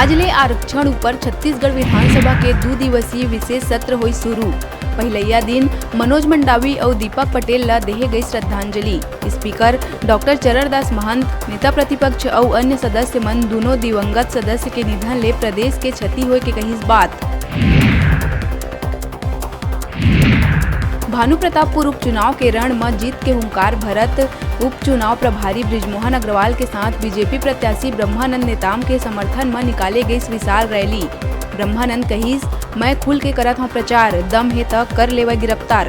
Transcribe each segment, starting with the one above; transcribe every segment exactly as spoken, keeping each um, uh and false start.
बिजली आरक्षण ऊपर छत्तीसगढ़ विधानसभा के दू दिवसीय विशेष सत्र होई शुरू। पहिलैया दिन मनोज मंडावी अउ दीपक पटेल ल देहे गई श्रद्धांजलि। स्पीकर डॉक्टर चरणदास महंत, नेता प्रतिपक्ष अउ अन्य सदस्य मन दूनों दिवंगत सदस्य के निधन ले प्रदेश के क्षति होए के कहिस बात। भानु प्रतापपुर उपचुनाव के रण म जीत के हुंकार भरत उपचुनाव प्रभारी बृजमोहन अग्रवाल के साथ बीजेपी प्रत्याशी ब्रह्मानंद नेताम के समर्थन म निकाले गईस विशाल रैली। ब्रह्मानंद कहिस, "मैं खुल के करत हंव प्रचार, दम हे त कर लेवय गिरफ्तार।"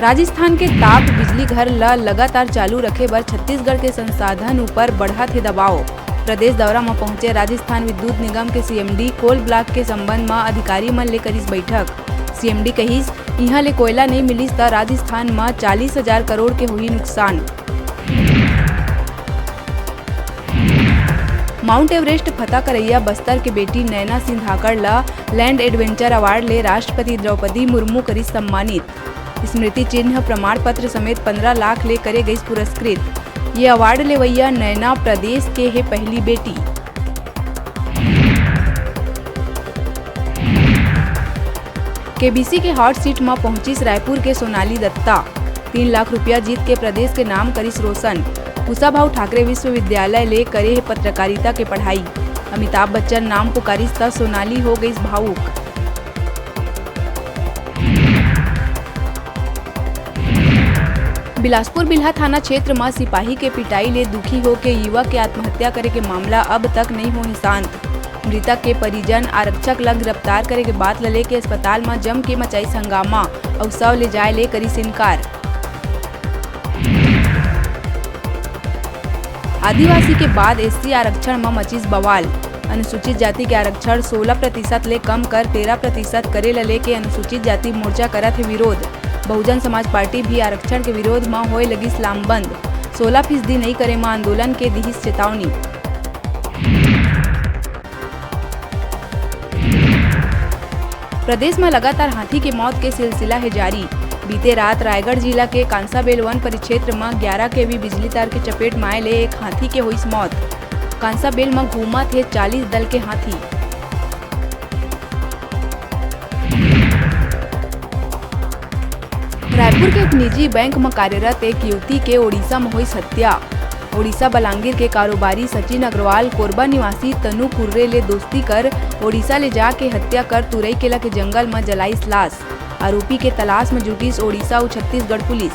राजस्थान के ताप बिजली घर ल लगातार चालू रखे बर छत्तीसगढ़ के संसाधन ऊपर बढ़त हे दबाव। प्रदेश दौरा म पहुंचे राजस्थान विद्युत निगम के सीएमडी कोल ब्लॉक के संबंध म अधिकारी मन ले करिस बैठक। सीएमडी कहिस, इहां ले कोयला नइ मिलिस त राजस्थान म चालीस हजार करोड़ के होही नुकसान। माउंट एवरेस्ट फतह करैया बस्तर के बेटी नैना सिंह धाकड़ ल लैंड एडवेंचर अवार्ड ले राष्ट्रपति द्रौपदी मुर्मू करिस सम्मानित। स्मृति चिन्ह प्रमाण पत्र समेत पंद्रह लाख ले करे गईस पुरस्कृत। ये अवार्ड लेवैया नैना प्रदेश के हे पहली बेटी। केबीसी के हॉट सीट म पहुंचिस रायपुर के सोनाली दत्ता। तीन लाख रुपया जीत के प्रदेश के नाम करिस रोशन। कुशाभाऊ ठाकरे विश्वविद्यालय ले करे हे पत्रकारिता के पढ़ाई। अमिताभ बच्चन नाम पुकारिस त सोनाली हो गईस भावुक। बिलासपुर बिल्हा थाना क्षेत्र म सिपाही के पिटाई ले दुखी होके युवक के आत्महत्या करे के मामला अब तक नइ होहे शांत। मृतक के परिजन आरक्षक ल गिरफ्तार करे के बात ल लेके अस्पताल म जम के मचाइस हंगामा अउ शव ले जाय ले करिस इनकार। आदिवासी के बाद एससी आरक्षण म मचिस बवाल। अनुसूचित जाति के आरक्षण सोलह प्रतिशत ले कम कर तेरह प्रतिशत करे ल लेके अनुसूचित जाति मोर्चा करत हे विरोध। बहुजन समाज पार्टी भी आरक्षण के विरोध म होए लगिस लामबंद। सोलह फीसदी नइ करे म आंदोलन के दिहिस चेतावनी। प्रदेश म लगातार हाथी के मौत के सिलसिला हे जारी। बीते रात रायगढ़ जिला के कांसाबेल वन परिक्षेत्र म ग्यारह केवी बिजली तार के चपेट म आए ले एक हाथी के होइस मौत। कांसाबेल म घूमत हे चालीस दल के हाथी। रायपुर के एक निजी बैंक म कार्यरत एक युवती के ओडिशा म होइस हत्या। ओडिशा बलांगीर के कारोबारी सचिन अग्रवाल कोरबा निवासी तनु कुर्रे ले दोस्ती कर ओडिशा ले जाके हत्या कर तुरई केला के जंगल म जलाइस लाश। आरोपी के तलाश म जुटिस ओडिशा अउ छत्तीसगढ़ पुलिस।